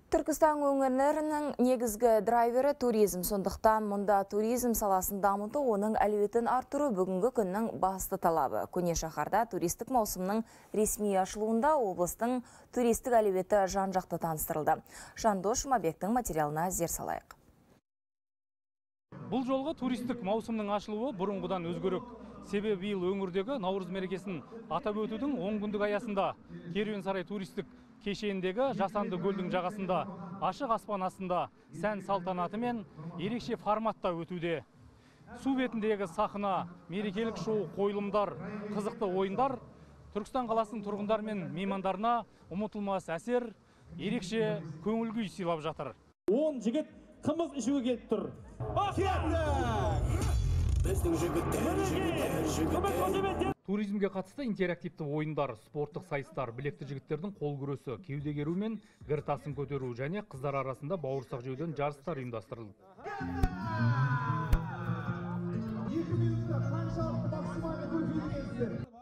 Түркістан өңірінің негізгі драйвері туризм. Сондықтан мұнда туризм саласын дамыту, оның әлеуетін арттыру бүгінгі күннің басты талабы. Көне шаһарда туристік маусымның ресми ашылуында облыстың туристік әлеуеті жан-жақты таныстырылды. Жандос Жұмабектің материалына зер салайық. Бұл жолғы туристік маусымның ашылуы бұрынғыдан өзгерек. Себебі биыл өңірдегі Наурыз мерекесін атап өтудің 10 күндік аясында Керуен сарай туристік кешеніндегі жасанды көлдің жағасында ашық аспан астында сән салтанатымен ерекше форматта өтуде. Су бетіндегі сахна, мерекелік шоу, қойылымдар, қызықты ойындар Түркістан қаласының тұрғындары мен меймандарына ұмытылмас әсер, ерекше көңіл күй сыйлап жатыр. 10 жігіт қымыз ішуге келіп тұр. Біздің жігіттер, жігіттер, жігіттер. Туризмге қатысты интерактивті ойындар, спорттық сайыстар, білекті жігіттердің қол күресі, кеуде керу мен гір тасын көтеру және қыздар арасында бауырсақ жеуден жарыстар ұйымдастырылды.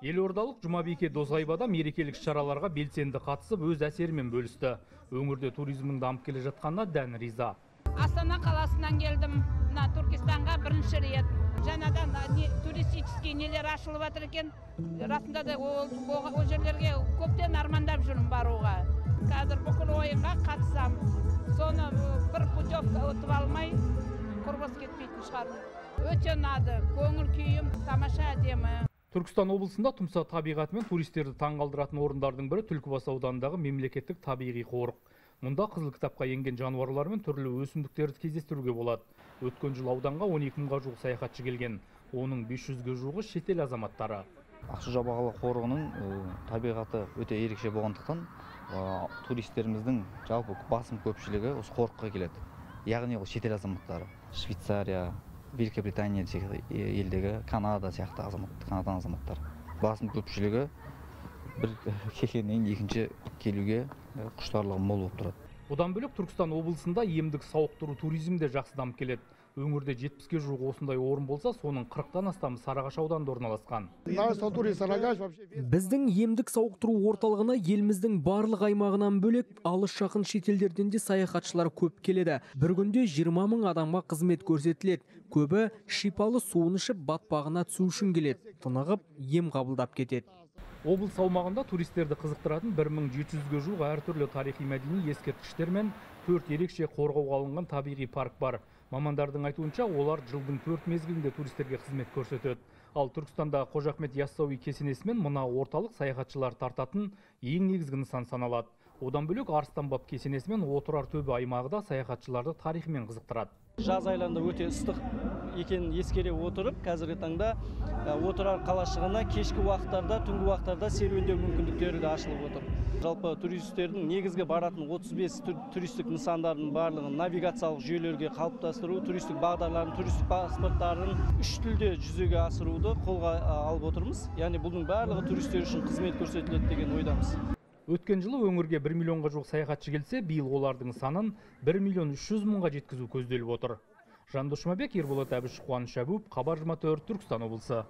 Елордалық Жұмабике Досаева да мерекелік шараларға белсенді қатысып, өз әсерімен бөлісті. Өңірде туризмнің дамып келе жатқанына дән риза. Астана қаласынан келдім, мына Түркістанға бірінші рет. Жаңадан туристический нелер ашылып жатыр екен. Расында да ол жерлерге көптен армандап жүрмін баруға. Қазір бүкіл ойынға қатысам. Соны бір путевка ұтып алмай, құр бос кетпейтін шығармын. Өте ұнады, көңіл күйім тамаша, әдемі. Түркістан облысында тұмса табиғатымен туристерді таңғалдыратын орындардың бірі Түлкібас ауданындағы мемлекеттік табиғи қорық. Мұнда қызыл кітапқа енген жануарлар мен түрлі өсімдіктерді кездестіруге болады. Өткен жыл ауданға 12 мыңға жуық саяхатшы келген. Оның 500-ге жуығы шетел азаматтары. Ақсу Жабағылы қорығының табиғаты өте ерекше болғандықтан туристеріміздің жалпы басым көпшілігі осы қорыққа келеді. Яғни ол шетел азаматтары. Швейцария, Великобритания елдегі, Канада сияқты Канаданың азаматтары. Басым көпшілігі бір келгеннен екінші келуге құштарлығы мол болып тұрады. Бұдан бөлек Түркістан облысында емдік сауықтыру туризм де жақсы дамып келеді. Өңірде 70-ке жуық осындай орын болса, соның 40-тан астамы Сарыағаш ауданында орналасқан. Біздің емдік сауықтыру орталығына еліміздің барлық аймағынан бөлек, алыс жақын шетелдерден де саяхатшылар көп келеді. Бір күнде 20 мың адамға қызмет көрсетіледі. Көбі шипалы суын ішіп, батпағына түсу үшін келеді. Тынығып, ем қабылдап кетеді. Облыс аумағында туристерді қызықтыратын 1700-ге жуық әртүрлі тарихи мәдени ескерткіштер мен 4 ерекше қорғауға алынған табиғи парк бар. Мамандардың айтуынша, олар жылдың 4 мезгілінде туристерге қызмет көрсетеді. Ал Түркістанда Қожа Ахмет Яссауи кесенесі мен мына орталық саяхатшылар тартатын ең негізгі нысан саналады. Одан бөлек Арыстанбаб кесенесі мен Отырар төбе аймағы да саяхатшыларды тарихымен қызықтырады. Жаз айларында өте ыстық екенін ескере отырып, қазіргі таңда Отырар қалашығына кешкі уақыттарда, түнгі уақыттарда серуендеу мүмкіндіктері де ашылып отыр. Жалпы туристердің негізгі баратын 35 туристік нысандардың барлығын навигациялық жүйелерге қалыптастыру, туристік бағдарларын, туристік паспорттарын 3 тілде жүзеге асыруды қолға алып отырмыз. Яғни бұның барлығы туристер үшін қызмет көрсетіледі деген ойдамыз. Өткен жылы өңірге 1 миллионға жуық саяхатшы келсе, биыл олардың санын 1 миллион 300 мыңға жеткізу көзделіп отыр. Жандос Жұмабек, Ерболат Әбіш, Қуаныш Әбуов, Хабар 24, Түркістан облысы.